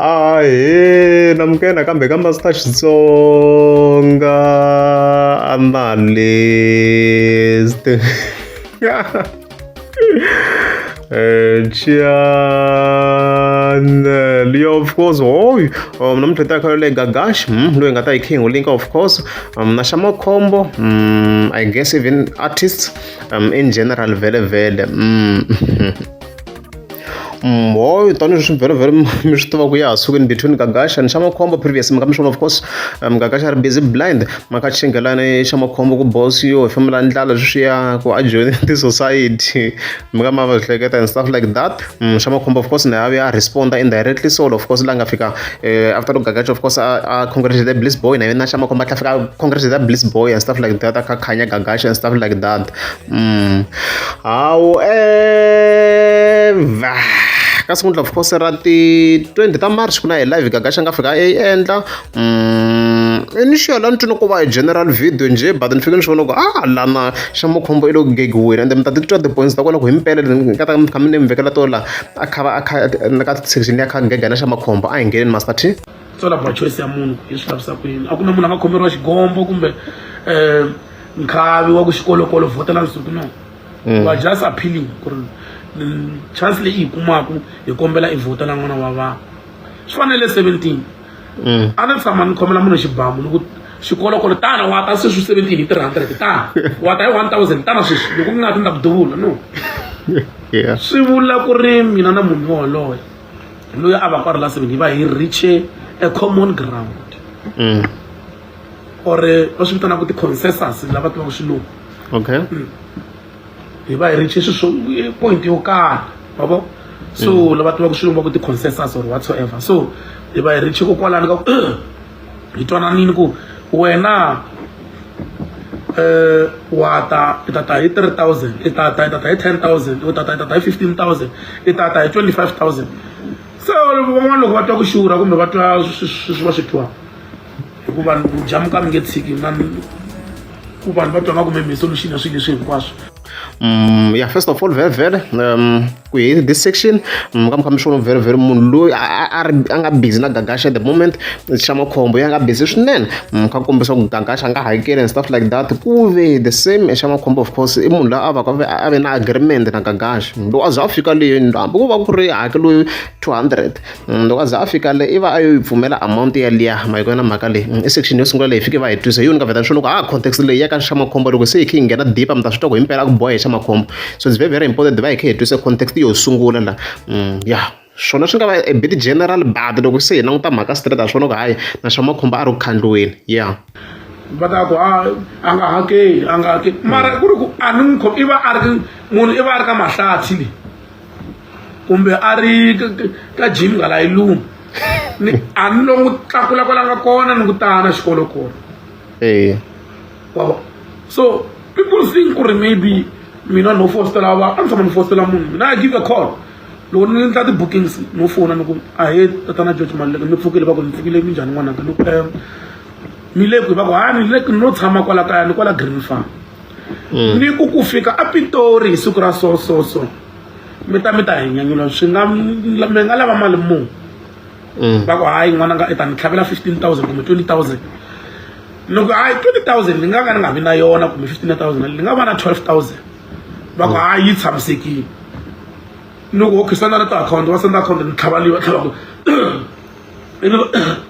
Ahee namukela nakambe ka Master Xitsonga Analyst channel yo of course hoy namuntlha ta kha le Gagash loyi nga ta yi King Linka of course na xa makhombo I guess even artists in general vhele vhele. Mhoyo tanihileswi vhele mi swi tivaka ya ha sukeni between Gagasha ni Xamakhombo previous mi nga mi swona of course Gagasha a ri busy blind ma kha xinghelani Xamakhombo ku boss yo hefemula ndlala sweswiya ku a join ti-society mi nga ma va swi hleketa and stuff like that. Xamakhombo of course na ya vuya a respond-a indirectly so of course la nga fika after loko Gagasha of course a congratulate Bliss Boy na yena Xamakhombo a tlhela a fika a congratulate Bliss Boy and stuff like that a kha khanya Gagasha and stuff like that. However ka siku of course ra ti 20 ta March ku na hi live Gagasha nga fika a yi endla initial a ni twi ku va hi general video njhe but ni fike ni swi vona ku ah lana xa makhombo i le ku gegiweni ende mi ta titwa ti-points ta kona ku himpela ni nga ta mi kha mi ni mi vekela to la a kha va a kha na ka section ya kha gega na xa makhombo a hi ngheneni Master T. It's all about choice ya munhu yi swi lavisa ku yini a ku na munhu a nga khomeriwa xigombo kumbe nkhavi wa ku xikolokolo vhotela nsuku no. We are just appealing ku ri chance leyi hi kumaku hi kombela i vhotela n'wana wa vanhu swi fanele 17 a ni tshama ni khomela munhu xibamu ni ku xikolokolo tana wa ta sweswi 17 hi 300 tana wa ta hi 1000 tana sweswi loko ku nga ti ni ta ku duvula no. Swi vula ku ri mina na munhu yoloye loyi a va ku a ri la 7 hi va hi reach a common ground. Or va swi vitanaka ti-consensus lava tivaka xilungu. Okay. Hi va hi reach swilo swo point yo karhi ma vo so lava tivaka xilungu va ku ti-consensus or whatsoever so hi va hi reach kokwalano ka ku hi twananini ku wena wa ta i ta ta hi 3000 i ta ta i ta ta hi 10000 u ta ta i ta ta hi 15000 i ta ta hi 25000 se van'wana loko va twa ku xurha kumbe va twa sweswi va swi twaka hikuva ku jamuka mi nge tshiki na ku vanhu va twa nga kumbe mi solution ya swilo leswi hinkwaswo. Yeah, first of all vhele vhele ku hi this section ka mi kha mi swi vona vhele vhele munhu loyi a ri a nga busy na Gagasha at the moment xa makhombo ya nga busy swinene kha kombisa ku Gagasha a nga hakeli and stuff like that ku ve the same xa makhombo of course i munhu loyi a va ka a ve na agreement na Gagasha loko a za a fika le hambi ko va ku ri hakeliwe 200 Loko a za a fika le i va a yo yi pfumela amount yaliya ma yi vona mhaka leyi i section yo sungula leyi fike va hi twisa hi yona ni nga vheta ni swi vona ku a context leyi ya ka xa makhombo loko se hi kha hi nghena deep mi ta swi twa ku himpela a ku boha hi xa makhombo so it's very very important va hi kha hi twisa context yo sungula la ya swona swi nga va a bit general but loko se hi languta mhaka straight a swi vona ku hayi na xa makhombo a ri ku khandliweni ya. Va ta ku a a nga hakeli a nga hakeli mara ku ri ku a ni n'wi khomi i va a ri munhu i va a ri ka mahlathi le. Kumbe a ri ka gym nga la yi luma ni a ni lo n'wi tlakula kwala nga kona ni ku tana xikolo kona. Eya. Wa vo so people think ku ri maybe mina no fostela va a ni tshama ni fostela munhu mina I give a call loko ni endla ti-bookings no fona ni ku ahee tatana George Maluleke mi pfukile va ku ni pfukile minjhani n'wananga ni ku ni le kwihi va ku ha ni le no tshama kwala kaya ni kwala Green Farm ni ku ku fika a Pitori hi siku ra so so so. Mi ta mi ta hi nyanyula swi nga mi nga lava mali muni va ku hayi n'wananga i ta ni tlhavela 15000 kumbe 20000 ni ku hayi 20000 ni nga ka ni nga vi na yona kumbe 15000 ni nga va na 12000 va ku hayi yi tshamisekile ni ku okay senda na tiakhawunti va senda akhawunti ni tlhava leyi va tlhava ku ivi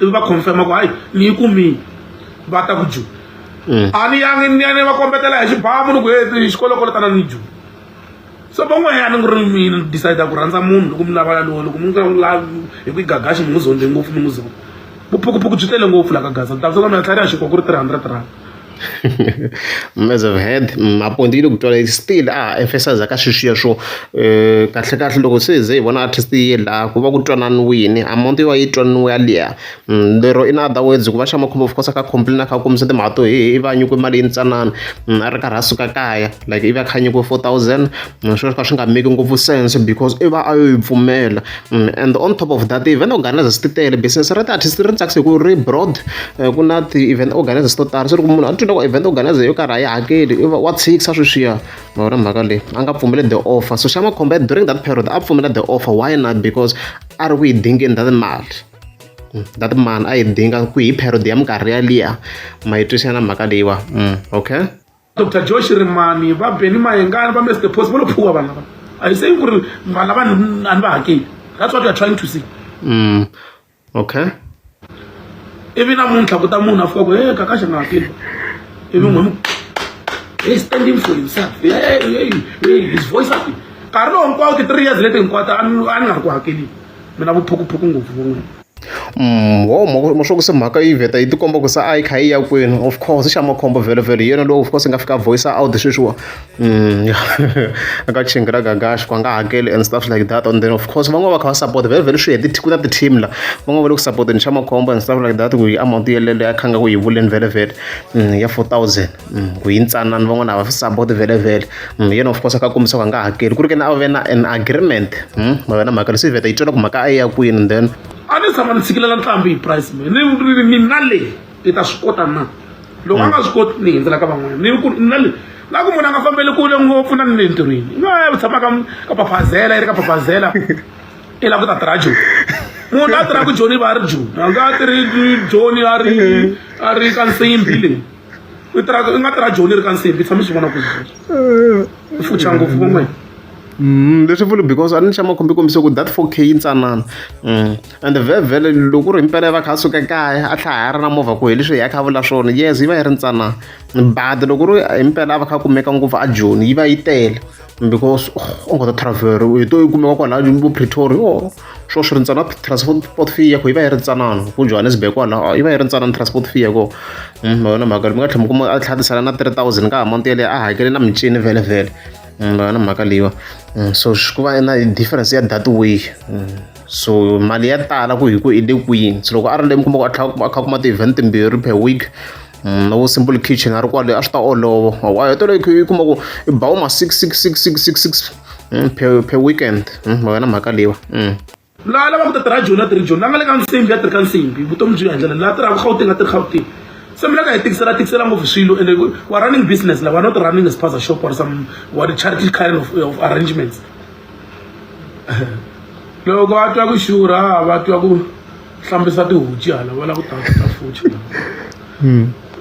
ivi va confirm ku hayi ni yi kumile va ta ku joni a ni yangi ni ya ni va kombetela hi xibamu ni ku he xikolokolo tana ni joni. So van'wanyana ku ri mina ni decide ku rhandza munhu loko mi lava yalowo loko mi nga n'wi lavi hi ku yi gagaxi mi n'wi zonde ngopfu mi n'wi zonda vuphukuphuku byi tele ngopfu la ka Gaza ni ta mi ya tlhariha xinkwa ku ri R300. As I've heard maponti yi le ku twala still a ha emphasize ka sweswiya swo kahle kahle loko se hi ze hi vona artist yi ye laha ku va ku twananiwini amount yi va yi twananiwe yaliya. Lero in other words ku va xa makhombo of course a kha a complain a kha a kombisa timhaka to hehe i va a nyikiwe mali yintsanana a ri karhi a suka kaya like i va a kha a nyikiwe 4000 swo ka swi nga make ngopfu sense because i va a yo yi pfumela and on top of that event organizers ti tele business ra ti-artist ri tsakisa hi ku ri broad ku na ti-event organizers to tala se loko munhu a twi loko event organizer yo karhi a yi hakeli i va wa tshikisa sweswiya ma vona mhaka leyi a nga pfumeli the offer so xa makhombo during that period a pfumela the offer why not because a ri ku yi dingeni that mali. That man a yi dinga ku hi parody ya minkarhi yaliya ma yi twisisa na mhaka leyiwa. Okay. Dr. Joe Shirimani va Benny Mayengani va Mr Post va lo phuwa vanhu lava. A yi saying ku ri vanhu lava a ni va hakeli. That's what we are trying to see. Okay. Ivi namuntlha ku ta munhu a fika ku hey Gagash a nga hakeli. Ivi n'we he's standing for himself. Hey, hey, hey, his voice up. Nkarhi lowu hinkwawo ti 3 years leti hinkwato a ni nga ri ku hakeli. Mina vuphukuphuku ngopfu van'wini. Wo maswo ku se mhaka yi vheta yi tikomba ku se a yi kha yi ya kwini. Of course xa makhombo vhele vhele hi yena lowu of course nga fika voice out sweswiwa. Aka chinga ra Gagash ku a nga hakeli and stuff like that. And then of course van'wana va kha va support vhele vhele swi heti ku na ti-team la. Van'wana va le ku support-eni xa makhombo and stuff like that ku yi amount yeleyo a kha nga ku yi vuleni vhele vhele ya 4000 ku yi ntsanana van'wana a va support vhele vhele. Yena of course a kha kombisa ku a nga hakeli ku ri ke ni a ve na an agreement. Ma ve na mhaka leswi vheta yi twela ku mhaka a yi ya kwini and then a ni tshama ni tshikilela ntlhambi hi price me ni ni na leyi i ta swi kota na loko a nga swi koti ni hindzela ka van'wana ni ku na leyi la ku munhu a nga fambeli kule ngopfu na ni le ntirhweni nga tshama ka ka papazela yi ri ka papazela i lava ku ta tirha joni munhu a tirhaka joni va a ri joni a nga tirhi joni a ri a ri ka nsimbi leyi i tirha i nga tirha joni ri ka nsimbi tshama swi vona ku i fucha ngopfu van'wana. Leswi vuli because a ni xa makhombo kombisa ku that 4K yi ntsanana. And vhele vhele loko ku ri himpela va kha a suka kaya a tlhela a ri na movha ku hi leswi hi a kha a vula swona yes yi va yi ri ntsanana. But loko ku ri himpela a va kha a kumeka ngopfu a Joni yi va yi tele because u nga ta travel hi to yi kumeka kwala vo Pretoria oh swo swi ri ntsana transport fee ya ku yi va yi ri ntsanana ku Johannesburg kwala yi va yi ri ntsanana transport fee ya kona. Ma yona mhaka mi nga tlhela mi kuma a tlhela a tisala na 3000 ka amount yeleyo a hakele na mincini vhele vhele. Ma yona mhaka leyiwa. So ku va na difference ya that way. So mali ya tala ku hi ku i le kwini. So loko a ri le mi kuma ku a tlhela a kha a kuma ti-event timbirhi per week na vo simple kitchen a ri kwale a swi ta olova. A hetelela yi kuma ku i ba vo ma 6 6 6 6 6 6 per weekend. Ma yona mhaka leyiwa. Laha lavaka ku ta tirha Joni a tirhi Joni la nga le ka nsimbi a tirhi ka nsimbi vutomi byi ya hi ndlela laha tirhaka Gauteng a tirhi Gauteng se mi la ka hi tikisela tikisela ngopfu swilo and we are running business la we are not running a spaza shop or some what charity kind of arrangements. Loko va twa ku xurha va twa ku hlambisa tihuci hala va lava ku ta ta futhi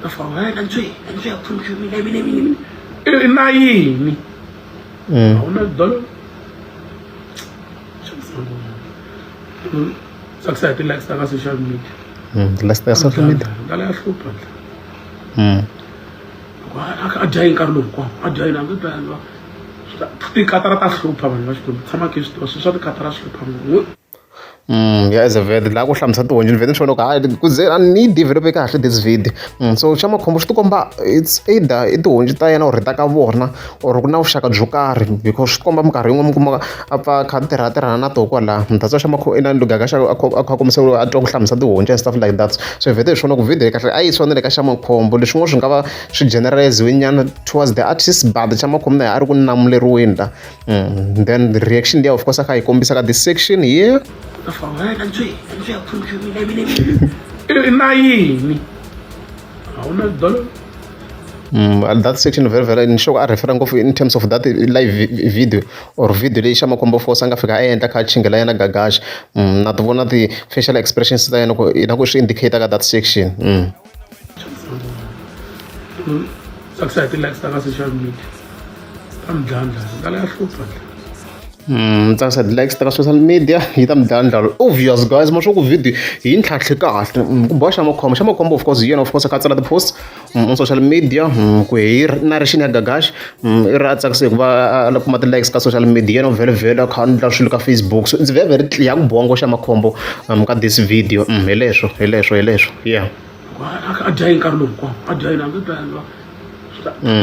ta famba hey nantswe nantswe ya phuntshu mina mina mina mina i na yini a wu na dollar. Tsakisa hi ti-likes ta ka social media. Likes ta social media. Ndlala ya hlupha ndla. A dya yini nkarhi lowu hinkwawo a dya yini a nge dya tikatara ta hlupha vanhu va Xikwembu tshama ke swi tiva swilo swa tikatara swi hlupha ngopfu. Ya as a vet laha ku hlamusela tihonci ni vhete ni swi vona ku hayi ku ze a ni yi develop kahle this video. So xa makhombo swi tikomba it's either i tihonci ta yena or ta ka vona or ku na vuxaka byo karhi because swi komba minkarhi yin'wana mi kuma a pfa a kha a tirha tirhana na toho kwalaho. That's why xa inani Gagash a kha a kombisa ku a twa ku hlamusela tihonci and stuff like that. So vhete hi swona ku video kahle a yi yisiwa na le ka xa makhombo leswin'wana swi nga va swi generalize-iwe nyana towards the artist but xa makhombo na yena a ri ku namuleriweni la. Then the reaction there of course a kha yi kombisa ka this section here. I na yini a wu na dollar. That section very very ni sure a refer ngopfu in terms of that live video or video leyi xa makhombo force a nga fika a endla kha a chingela yena Gagash. Na ti vona ti facial expressions ta yena ku na ku swi indicate ka that section. Tsakisa hi ti-likes ta ka social media ta mi dlaya ndlala ndlala ya hlupha ndlala. Tsakisa ti-likes ta ka social media yi ta mi dlaya ndlala obvious guys ma swa ku video yi ntlhantlhe kahle ku boha xa makhombo xa makhombo of course hi yena of course a kha a tsala ti-post on social media ku hi narration ya Gagash i ri a tsakisa hikuva a kuma ti-likes ka social media yena vhele vhele a kha a endla swilo ka Facebook so it's very very clear ku boha ngo xa makhombo ka this video hi leswo hi leswo hi leswo yeah. A dya yini nkarhi lowu hinkwawo a dya yini a nge dya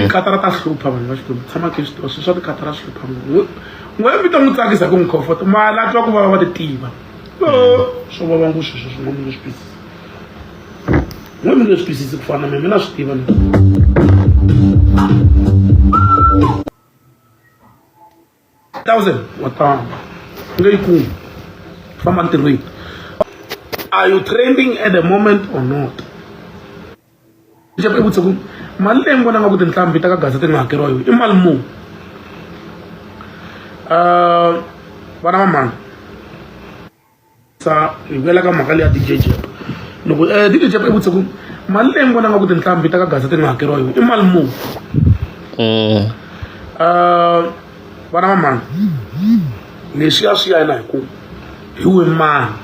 tikatara ta hlupha vanhu va Xikwembu tshama ke swi tiva swilo swa tikatara swi hlupha ngopfu n'we mi ta n'wi tsakisa hi ku n'wi comfort mali a twa ku vava va ti tiva swo vava ngopfu sweswo swin'wana mi nge swi twisisi n'we mi nge swi twisisi ku fana na mina mina swi tiva ni thousand wa tamba nge yi kumi famba ntirhweni. Are you trending at the moment or not? I vutisa ku mali leyi mi vona nga ku tinhlambi ta ka Gaza ti nga hakeriwa yona i mali muni? Vana va mhani. Sa hi vuyela ka mhaka leya DJ Jeb loko DJ Jeb i vutise ku mali leyi mi vona nga ku tinqambi ta ka Gaza ti nga hakeriwa yona i mali muni vana va mhani leswiya swi ya na hi ku hi we mani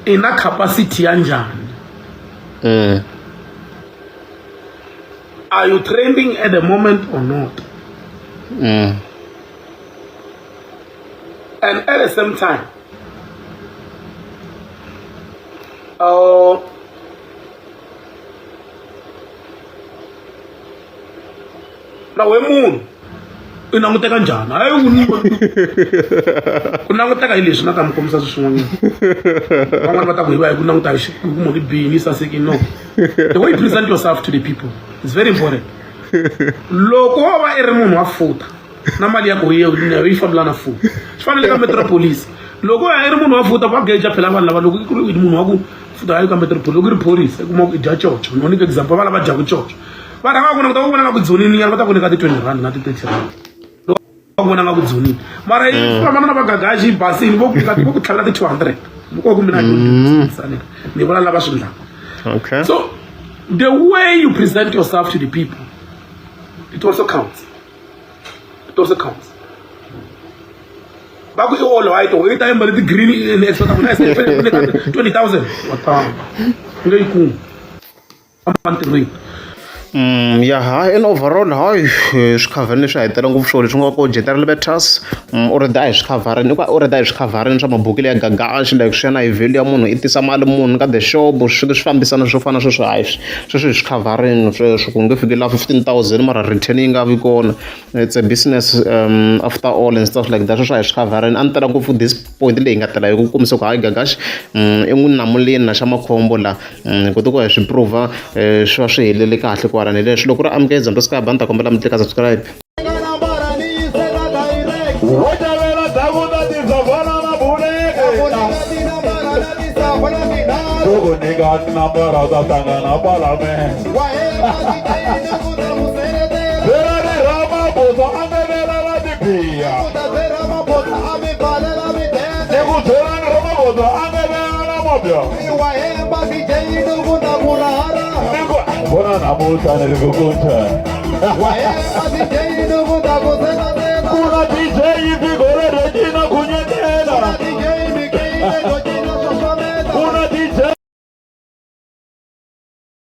i na capacity ya njhani are you trending at the moment or not and at the same time na we munhu i languteka njhani hayi ku languteka hi leswi na ta mi kombisa swi swin'wanyana van'wani va ta ku hi va hi ku languta hi ku munhu i bini yi sasekini no the way you present yourself to the people is very important loko wo va i ri munhu wa futa na mali ya koho yi fambelana na futa swi fanele ka metropolis loko ya i ri munhu wa futa va geja phela vanhu lava loko ku ri munhu wa ku futa hayi ka metropolis loko i ri phorisa i kuma ku i dya coco no nyika example va lava dyaku coco va rhanga ku languta va vona nga ku dzonini nyana va ta ku nyika ti-20 rand na ti-30 rand loko va ku vona nga ku dzonini mara yi fambana na vagagaxi yi basini vo ku nyika vo ku tlhavela ti-200 ko ku mina ni vula lava swi ndlaka okay so the way you present yourself to the people it also counts it also counts va ku i all white or i ta yimba leti green ni expect ku na 20000 wa tamba u nge yi kumi entirhweni Ya ha in overall hayi swikhavhani leswi a hi tele ngopfu swona leswi nga ko General Motors already a hi swikhavharini i ku already a hi swikhavharini swa mabuku leya Gagash like swi ya na hi value ya munhu i tisa mali muni ka the shop swi swi fambisana swo fana sweswo hayi sweswo hi swikhavharini sweswo ku nge fiki la 15,000 mara return yi nga vi kona it's a business after all and stuff like that sweswo a hi swikhavharini a ni tala ngopfu this point leyi nga tala hi ku kombisa ku hayi Gagash i n'wi namulini na xa makhombo la hi kote ku hi swi prova swi va swi helele kahle kwalani hi leswi loko ri amukela Dzambi Sky ni ta kombela mi tlika subscribe. Vona namuntlha ni ri ku ku